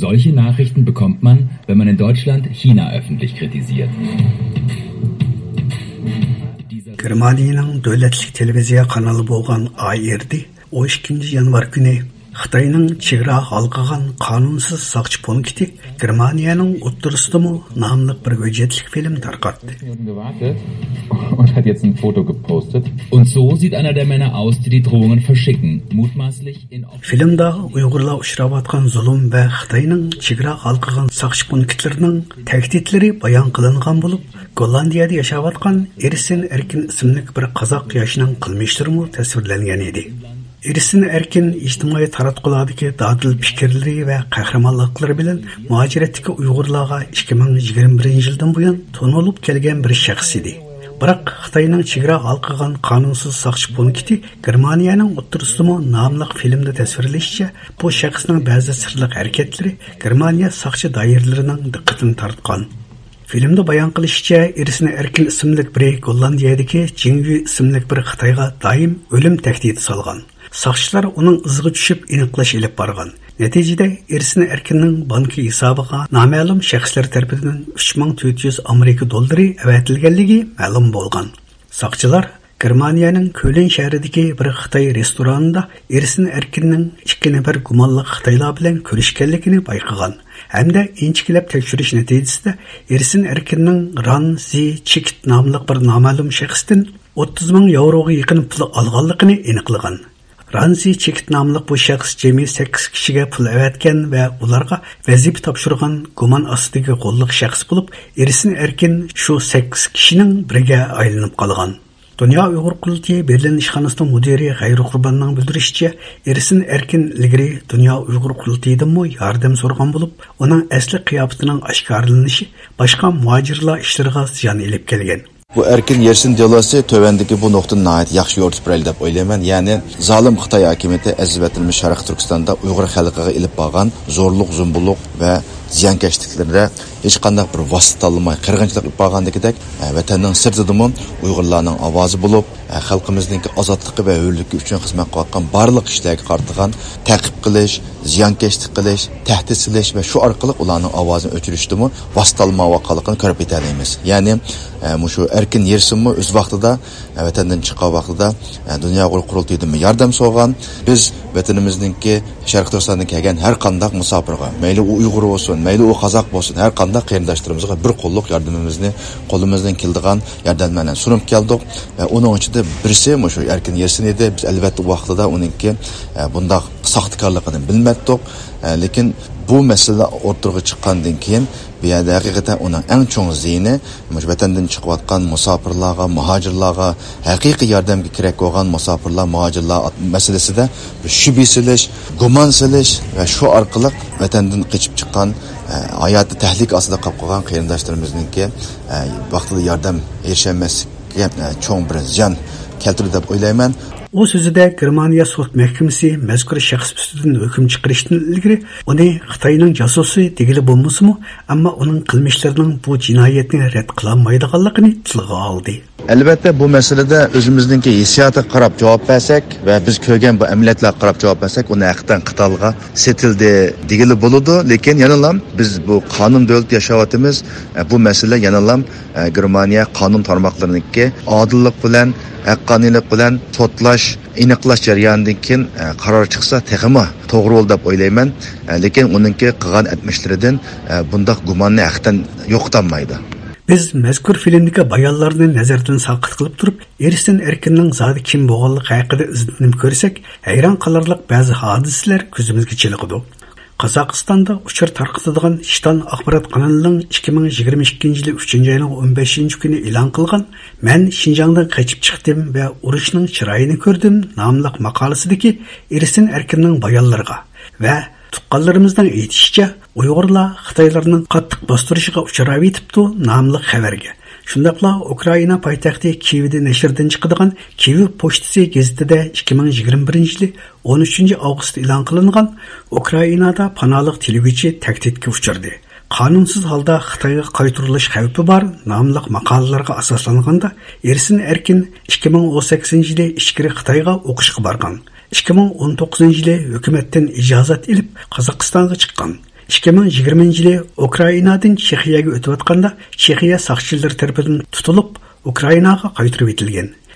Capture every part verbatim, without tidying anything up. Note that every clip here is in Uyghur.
Solche Nachrichten bekommt man, wenn man in Deutschland China öffentlich kritisiert. گېرمانىيەنىڭ دۆلەتلىك تېلېۋىزىيە قانىلى بولغان ئاي ئېر دى ئون ئىككىنچى يانۋار كۈنى خىتاينىڭ چېگرا ھالقىغان قانۇنسىز ساقچى پونكىتى گېرمانىيەنىڭ ئوتتۇرىسىدىمۇ ناملىق بىر ھۆججەتلىك فىلىم تارقاتتى. Und hat jetzt ein Foto gepostet. Und so sieht einer der Männer aus, die die Drohungen verschicken. Mutmaßlich in فىلىمدا ئۇيغۇرلار ئۇچراۋاتقان زۇلۇم ۋە خىتاينىڭ چېگرا ھالقىغان ساقچى پونكىتلىرىنىڭ تەھدىتلىرى بايان قىلىنغان بولۇپ، گوللاندىيەدە ياشاۋاتقان ئېرسىن ئەركىن ئىسىملىك بىر قازاق ياشنىڭ قىلمىشلىرىمۇ تەسۋىرلەنگەن ئىدى. ئېرسىن ئەركىن ئىجتىمائىي تاراتقۇلاردىكى دادىل پىكىرلىرى ۋە قەھرىمانلىقلىرى بىلەن مۇھاجىرەتتىكى ئۇيغۇرلارغا ئىككى مىڭ يىگىرمە بىرىنچى يىلدىن بۇيان تونۇلۇپ كەلگەن بىر شەخس ئىدى. بىراق خىتاينىڭ چېگرا ھالقىغان قانۇنسىز ساقچى پونكىتى گېرمانىيەنىڭ ئوتتۇرىسىدىمۇ ناملىق فىلىمدا تەسۋىرلىشىچە، بۇ شەخسنىڭ بەزى سىرلىق ھەرىكەتلىرى گېرمانىيە ساقچى دائىرىلىرىنىڭ دىققىتىنى تارتقان. فىلىمدا بايان قىلىشىچە، ئېرسىن ئەركىن ئىسىملىك بىرى گوللاندىيەدىكى جىڭيۈ ئىسىملىك بىر خىتايغا دائىم ئۆلۈم تەھدىتى سالغان. ساقچىلار ئۇنىڭ ئىزىغا چۈشۈپ ئېنىقلاش ئېلىپ بارغان. نەتىجىدە، ئېرسىن ئەركىننىڭ بانكا ھېسابىغا نامەلۇم شەخسلەر تەرىپىدىن ئۈچ مىڭ تۆت يۈز ئامېرىكا دوللىرى ئەۋەتىلگەنلىكى مەلۇم بولغان. ساقچىلار گېرمانىيەنىڭ كۆلن شەھىرىدىكى بىر خىتاي رېستورانىدا ئېرسىن ئەركىننىڭ ئىككى نەپەر گۇمانلىق خىتايلار بىلەن كۆرۈشكەنلىكىنى بايقىغان ھەمدە ئىنچىكىلەپ تەكشۈرۈش نەتىجىسىدە ئېرسىن ئەركىننىڭ ران زى چىكىت ناملىق بىر نامەلۇم شەخستىن ئوتتۇز مىڭ ياۋروغا يېقىن پۇل ئالغانلىقىنى ئېنىقلىغان. ران زى چىكىت ناملىق بۇ شەخس جەمئىي سەككىز كىشىگە پۇل ئەۋەتكەن ۋە ئۇلارغا ۋەزىپە تاپشۇرغان گۇمان ئاستىدىكى قوللۇق شەخس بولۇپ، ئېرسىن ئەركىن شۇ سەككىز كىشىنىڭ بىرىگە ئايلىنىپ قالغان. دۇنيا ئۇيغۇر قۇرۇلتىيى بېرلىن ئىشخانىسىنىڭ مۇدىرى غەيرۇ قۇرباننىڭ بىلدۈرۈشىچە، ئېرسىن ئەركىن ئىلگىرى دۇنيا ئۇيغۇر قۇرۇلتىيىدىنمۇ ياردەم سورىغان بولۇپ، ئۇنىڭ ئەسلى قىياپىتىنىڭ ئاشكارىلىنىشى باشقا مۇھاجىرلار ئىشلىرىغا زىيان ئېلىپ كەلگەن. بۇ ئەركىن يېرسىن دېلوسى تۆۋەندىكى بۇ نۇقتىنى ناھايىتى ياخشى يورۇتۇپ بېرەيلى دەپ ئويلايمەن. يەنى زالىم خىتاي ھاكىمىيىتى ئەزىز ۋەتىنىمىز شەرقىي تۈركىستاندا ئۇيغۇر خەلقىگە ئېلىپ بارغان زورلۇق، زومبۇلۇق ۋە زىيانكەشلىكلىرىدە ھېچقانداق بىر ۋاسىتە تاللىماي قىرغىنچىلىق ئېلىپ بارغاندىكىدەك، ۋەتەننىڭ سىرتىدىمۇ ئۇيغۇرلارنىڭ ئاۋازى بولۇپ، خەلقىمىزنىڭكى ئازادلىقى ۋە ھۆرلۈكى ئۈچۈن خىزمەت قىلىۋاتقان بارلىق كىشىلەرگە قارىتىلغان تەقىب قىلىش، زىيانكەشلىك قىلىش، تەھدىت سېلىش ۋە شۇ ئارقىلىق ئۇلارنىڭ ئاۋازىنى ئۆچۈرۈشتىمۇ ۋاسىتە تاللىمايۋاتقانلىقىنى كۆرۈپ يېتەلەيمىز. يەنى، ئە، مۇشۇ ئەركىن يېرسىنمۇ ئۆز ۋاقتىدا، ئە، ۋەتەندىن چىققان ۋاقتىدا، ئە، دۇنيا ئۇيغۇر قۇرۇلتىيىدىنمۇ ياردەم سورىغان. بىز ۋەتىنىمىزنىڭكى شەرقىي تۈركىستاندىن كەلگەن ھەر قانداق مۇساپىرغا، مەيلى ئۇ ئۇيغۇر بولسۇن، مەيلى ئۇ قازاق بولسۇن، ھەر قانداق قېرىنداشلىرىمىزغا بىر قوللۇق ياردىمىمىزنى قولىمىزدىن كېلىدىغان ياردەملەرنى سۇنۇپ كەلدۇق. ۋە ئۇنىڭ ئىچىدە بىرسى مۇشۇ ئەركىن يېرسىن ئىدى. بىز ئەلۋەتتە ئۇ ۋاقتىدا ئۇنىڭكى، ئە، بۇنداق ساختىكارلىقىنى بىلمەتتۇق. ئە، لېكىن بۇ مەسىلە ئوتتۇرىغا چىققاندىن كېيىن، بۇ يەردە ھەقىقەتەن ئۇنىڭ ئەڭ چوڭ زىيىنى مۇشۇ ۋەتەندىن چىقىۋاتقان مۇساپىرلارغا، مۇھاجىرلارغا، ھەقىقىي ياردەمگە كېرەك بولغان مۇساپىرلار، مۇھاجىرلار مەسىلىسىدە بىر شۈبھە سېلىش، گۇمان سېلىش ۋە شۇ ئارقىلىق ۋەتەندىن قېچىپ چىققان، ئە، ھاياتى تەھلىكە ئاستىدا قېلىپ قالغان قېرىنداشلىرىمىزنىڭكى، ئە، ۋاقتىدا ياردەم ئېرىشەلمەسلىككە، ئە، چوڭ بىر زىيان كەلتۈردى دەپ ئويلايمەن. ئۇ سۆزىدە گېرمانىيە سوت مەھكىمىسى مەزكۇر شەخس ئۈستىدىن ھۆكۈم چىقىرىشتىن ئىلگىرى ئۇنى خىتاينىڭ جاسۇسى دېگىلى بولمىسىمۇ، ئەمما ئۇنىڭ قىلمىشلىرىنىڭ بۇ جىنايەتنى رەت قىلالمايدىغانلىقىنى تىلغا ئالدى. ئەلۋەتتە، بۇ مەسىلىدە ئۆزىمىزنىڭكى ھېسسىياتىغا قاراپ جاۋاب بەرسەك ۋە بىز كۆرگەن بۇ ئەمەلىيەتلەرگە قاراپ جاۋاب بەرسەك، ئۇنى ھەقىقەتەن قىتانغا سېتىلدى دېگىلى بولىدۇ. لېكىن يەنىلا بىز بۇ قانۇن دۆلىتىدە ياشاۋاتىمىز. بۇ مەسىلە يەنىلا گېرمانىيە قانۇن تارماقلىرىنىڭكى ئادىللىق بىلەن، ھەققانىيلىق بىلەن سوتلاش، ئېنىقلاش جەريانىدىن كېيىن قارار چىقسا تېخىمۇ توغرا بولىدۇ دەپ ئويلايمەن. لېكىن ئۇنىڭكى قىلغان ئەتمىشلىرىدىن بۇنداق گۇماننى ھەقىقەتەن يوقىتالمايدۇ. بىز مەزكۇر فىلىمدىكى بايانلارنى نەزەردىن ساقىت قىلىپ تۇرۇپ، ئېرسىن ئەركىننىڭ زادى كىم بولغانلىقى ھەققىدە ئىزدىنىپ كۆرسەك، ھەيران قالارلىق بەزى ھادىسىلەر كۆزىمىزگە چېلىقىدۇ. قازاقىستاندا ئۇچۇر تارقىتىدىغان شىتان ئاخبارات قانىلىنىڭ ئىككى مىڭ يىگىرمە ئىككىنچى يىلى ئۈچىنچى ئاينىڭ ئون بەشىنچى كۈنى ئېلان قىلغان «مەن شىنجاڭدىن قېچىپ چىقتىم ۋە ئۇرۇشنىڭ چىرايىنى كۆردۈم» ناملىق ماقالىسىدىكى ئېرسىن ئەركىننىڭ بايانلىرىغا ۋە تۇغقانلىرىمىزنىڭ ئېيتىشىچە، ئۇيغۇرلار خىتايلارنىڭ قاتتىق باستۇرۇشىغا ئۇچراۋېتىپتۇ ناملىق خەۋەرگە، شۇنداقلا ئۇكرائىنا پايتەختى كىيېۋدا نەشردىن چىقىدىغان كىيېۋ پوچتىسى گېزىتىدە ئىككى مىڭ يىگىرمە بىرىنچى يىلى ئون ئۈچىنچى ئاۋغۇست ئېلان قىلىنغان «ئۇكرائىنادا پاناھلىق تىلىگۈچى تەھدىتكە ئۇچرىدى، قانۇنسىز ھالدا خىتايغا قايتۇرۇلۇش خەۋپى بار» ناملىق ماقالىلەرگە ئاساسلانغاندا، ئېرسىن ئەركىن ئىككى مىڭ ئون سەككىزىنچى يىلى ئىچكىرى خىتايغا ئوقۇشقا بارغان. ئىككى مىڭ ئون توققۇزىنچى يىلى ھۆكۈمەتتىن ئىجازەت ئېلىپ، قازاقىستانغا چىققان. ئىككى مىڭ يىگىرمىنچى يىلى ئۇكرائىنادىن چېخىيەگە ئۆتۈۋاتقاندا، چېخىيە ساقچىلىرى تەرىپىدىن تۇتۇلۇپ، ئۇكرائىناغا قايتۇرۇۋېتىلگەن.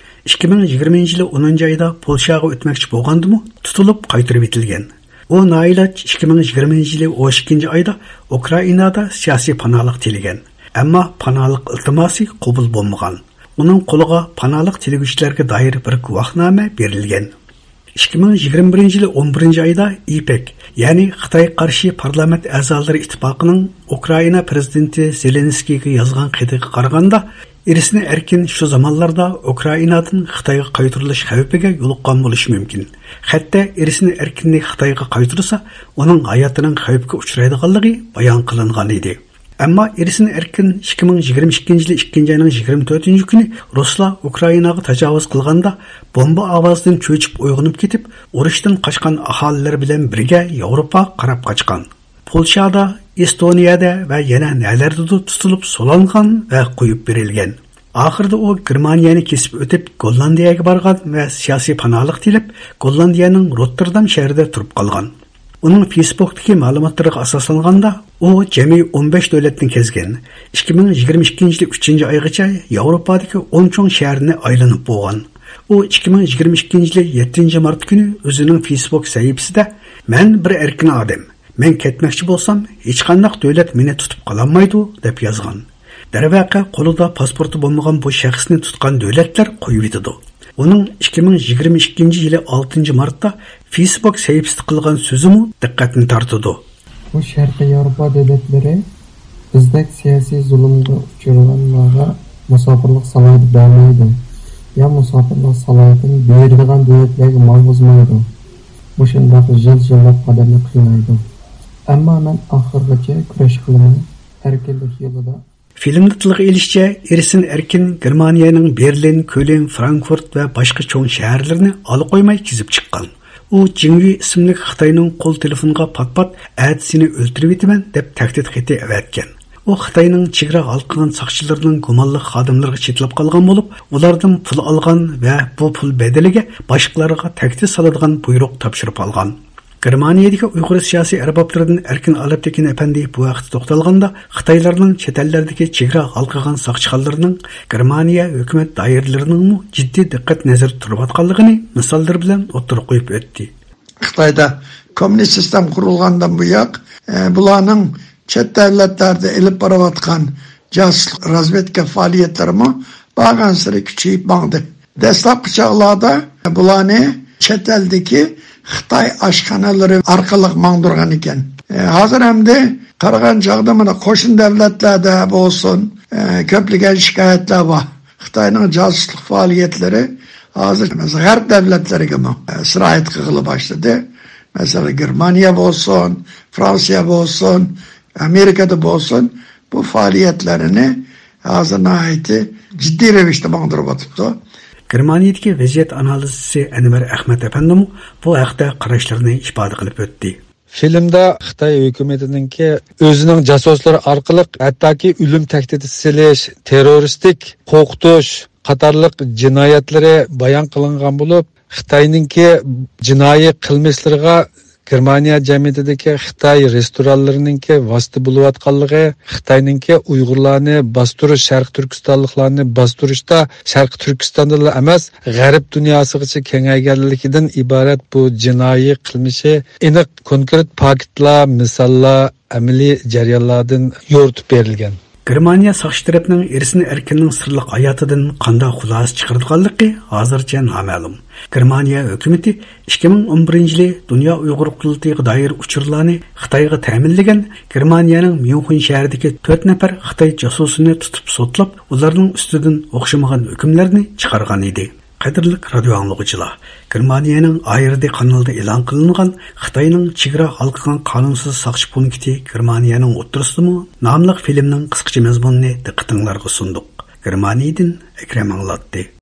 ئىككى مىڭ يىگىرمىنچى يىلى ئونىنچى ئايدا پولشاغا ئۆتمەكچى بولغاندىمۇ تۇتۇلۇپ قايتۇرۇۋېتىلگەن. ئۇ نائىلاج ئىككى مىڭ يىگىرمىنچى يىلى ئون ئىككىنچى ئايدا ئۇكرائىنادا سىياسىي پاناھلىق تىلىگەن. ئەمما پاناھلىق ئىلتىماسى قوبۇل بولمىغان. ئۇنىڭ قولىغا پاناھلىق تىلىگۈچىلەرگە دائىر بىر گۇۋاھنامە بېرىلگەن. ئىككى مىڭ يىگىرمە بىرىنچى يىلى ئون بىرىنچى ئايدا ئىپەك، يەنى خىتايغا قارشى پارلامېنت ئەزالىرى ئىتتىپاقىنىڭ ئۇكرائىنا پىرېزىدېنتى زېلېنسكىيگە يازغان خېتىگە قارىغاندا، ئېرسىن ئەركىن شۇ زامانلاردا ئۇكرائىنادىن خىتايغا قايتۇرۇلۇش خەۋپىگە يولۇققان بولۇشى مۇمكىن. خەتتە ئېرسىن ئەركىننى خىتايغا قايتۇرسا، ئۇنىڭ ھاياتىنىڭ خەۋپكە ئۇچرايدىغانلىقى بايان قىلىنغان ئىدى. ئەمما ئېرسىن ئەركىن ئىككى مىڭ يىگىرمە ئىككىنچى يىلى ئىككىنچى ئاينىڭ يىگىرمە تۆتىنچى كۈنى رۇسلار ئۇكرائىناغا تاجاۋۇز قىلغاندا، بومبا ئاۋازىدىن چۆچۈپ ئويغىنىپ كېتىپ، ئۇرۇشتىن قاچقان ئاھالىلەر بىلەن بىرگە ياۋروپاغا قاراپ قاچقان. پولشادا، ئېستونىيەدە ۋە يەنە نەلەردىدۇر تۇتۇلۇپ سولانغان ۋە قويۇپ بېرىلگەن. ئاخىرىدا ئۇ گېرمانىيەنى كېسىپ ئۆتۈپ، گوللاندىيەگە بارغان ۋە سىياسىي پاناھلىق تىلەپ، گوللاندىيەنىڭ روتتېردام شەھىرىدە تۇرۇپ قالغان. ئۇنىڭ فېيسبۇكتىكى مەلۇماتلىرىغا ئاساسلانغاندا، ئۇ جەمئىي ئون بەش دۆلەتنى كەزگەن. ئىككى مىڭ يىگىرمە ئىككىنچى يىلى ئۈچىنچى ئايغىچە ياۋروپادىكى ئون چوڭ شەھەرنى ئايلىنىپ بولغان. ئۇ ئىككى مىڭ يىگىرمە ئىككىنچى يىلى يەتتىنچى مارت كۈنى ئۆزىنىڭ فېيسبۇك سەھىپىسىدە، «مەن بىر ئەركىن ئادەم. مەن كەتمەكچى بولسام، ھېچقانداق دۆلەت مېنى تۇتۇپ قالالمايدۇ» دەپ يازغان. دەرۋەقە، قولىدا پاسپورتى بولمىغان بۇ شەخسنى تۇتقان دۆلەتلەر قويۇۋېتىدۇ. ئۇنىڭ ئىككى مىڭ يىگىرمە ئىككىنچى يىلى ئالتىنچى مارتتا فېيسبۇك سەھىپىسىدە قىلغان سۆزىمۇ دىققەتنى تارتىدۇ. بۇ شەرقىي ياۋروپا دۆلەتلىرى بىزدەك سىياسىي زۇلۇمغا ئۇچرىغانلارغا مۇساپىرلىق سالاھىيىتى بەرمەيدۇ، يا مۇساپىرلىق سالاھىيىتىنى بېرىدىغان دۆلەتلەرگە ماڭغۇزمايدۇ. مۇشۇنداق يىل-يىللاپ ئادەمنى قىينايدۇ. ئەمما مەن ئاخىرغىچە كۈرەش قىلىمەن، ئەركىنلىك يولىدا. فىلىمدا تىلغا ئېلىشىچە، ئېرسىن ئەركىن گېرمانىيەنىڭ بېرلىن، كۆلن، فرانكفورت ۋە باشقا چوڭ شەھەرلىرىنى ئالا قويماي كېزىپ چىققان. ئۇ جىڭيۈ ئىسىملىك خىتاينىڭ قول تېلېفونىغا پات-پات «ئەتە سېنى ئۆلتۈرۈۋېتىمەن» دەپ تەھدىت خېتى ئەۋەتكەن. ئۇ خىتاينىڭ چېگرا ھالقىغان ساقچىلىرىنىڭ گۇمانلىق خادىملىرىغا چېتىلىپ قالغان بولۇپ، ئۇلاردىن پۇل ئالغان ۋە بۇ پۇل بەدىلىگە باشقىلارغا تەھدىت سالىدىغان بۇيرۇق تاپشۇرۇپ ئالغان. گېرمانىيەدىكى ئۇيغۇر سىياسىي ئەربابلىرىدىن ئەركىن ئالپتېكىن ئەپەندى بۇ ھەقتە توختالغاندا، خىتايلارنىڭ چەت ئەللەردىكى چېگرا ھالقىغان ساقچىخانىلىرىنىڭ گېرمانىيە ھۆكۈمەت دائىرىلىرىنىڭمۇ جىددىي دىققەت نەزىرىدە تۇرۇۋاتقانلىقىنى مىساللىرى بىلەن ئوتتۇرىغا قويۇپ ئۆتتى. خىتايدا كوممۇنىست سىستېما قۇرۇلغاندىن بۇياق، ئە، بۇلارنىڭ چەت دۆلەتلەردە ئېلىپ بارىۋاتقان جاسۇسلۇق، رازۋېدكا پائالىيەتلىرىمۇ بارغانسېرى كۈچىيىپ ماڭدى. دەسلەپكى چاغلاردا بۇلارنى چەت ئەلدىكى خىتاي ئاشخانىلىرى ئارقىلىق ماڭدۇرغان ئىكەن. ئە، ھازىر ئەمدى قارىغان چاغدا مانا قوشنا دۆلەتلەردە بولسۇن، ئە، كۆپلىگەن شىكايەتلەر بار. خىتاينىڭ جاسۇسلۇق پائالىيەتلىرى ھازىر، مەسىلەن، غەرب دۆلەتلىرىگىمۇ، ئە، سىرايەت قىلغىلى باشلىدى. مەسىلەن، گېرمانىيە بولسۇن، فرانسىيە بولسۇن، ئامېرىكىدا بولسۇن، بۇ پائالىيەتلىرىنى ھازىر ناھايىتى جىددىي رەۋىشتە ماڭدۇرۇۋاتىدۇ. گېرمانىيەدىكى ۋەزىيەت ئانالىزچىسى ئەنۋەر ئەخمەت ئەپەندىمۇ بۇ ھەقتە قاراشلىرىنى ئىپادە قىلىپ ئۆتتى. فىلىمدا خىتاي ھۆكۈمىتىنىڭكى ئۆزىنىڭ جاسۇسلىرى ئارقىلىق ھەتتاكى ئۆلۈم تەھدىتى سېلىش، تېررورىستىك قورقۇتۇش قاتارلىق جىنايەتلىرى بايان قىلىنغان بولۇپ، خىتاينىڭكى جىنايى قىلمىشلىرىغا گېرمانىيە جەمئىيىتىدىكى خىتاي رېستورانلىرىنىڭكى ۋاسىتە بولۇۋاتقانلىقى، خىتاينىڭكى ئۇيغۇرلارنى باستۇرۇش، شەرقىي تۈركىستانلىقلارنى باستۇرۇشتا شەرقىي تۈركىستاندىلا ئەمەس، غەرب دۇنياسىغىچە كېڭەيگەنلىكىدىن ئىبارەت بۇ جىنايى قىلمىشى ئېنىق، كونكرېت پاكىتلار، مىساللار، ئەمەلىي جەريانلاردىن يورۇتۇپ بېرىلگەن. گېرمانىيە ساقچى تەرەپنىڭ ئېرسىن ئەركىننىڭ سىرلىق ھاياتىدىن قانداق خۇلاسە چىقىرىدىغانلىقى ھازىرچە نامەلۇم. گېرمانىيە ھۆكۈمىتى ئىككى مىڭ ئون بىرىنچى يىلى دۇنيا ئۇيغۇر قۇرۇلتىيىغا دائىر ئۇچۇرلارنى خىتايغا تەمىنلىگەن گېرمانىيەنىڭ ميۇنخېن شەھىرىدىكى تۆت نەپەر خىتاي جاسۇسىنى تۇتۇپ سوتلاپ، ئۇلارنىڭ ئۈستىدىن ئوخشىمىغان ھۆكۈملەرنى چىقارغان ئىدى. قەدىرلىك رادىيو ئاڭلىغۇچىلار، گېرمانىيەنىڭ ئايرىدى قانىلىدا ئېلان قىلىنغان خىتاينىڭ چېگرا ھالقىغان قانۇنسىز ساقچى پونكىتى گېرمانىيەنىڭ ئوتتۇرىسىدىمۇ ناملىق فىلىمنىڭ قىسقىچە مەزمۇنىنى دىققىتىڭلارغا سۇندۇق. گېرمانىيەدىن ئەكرەم ئاڭلاتتى.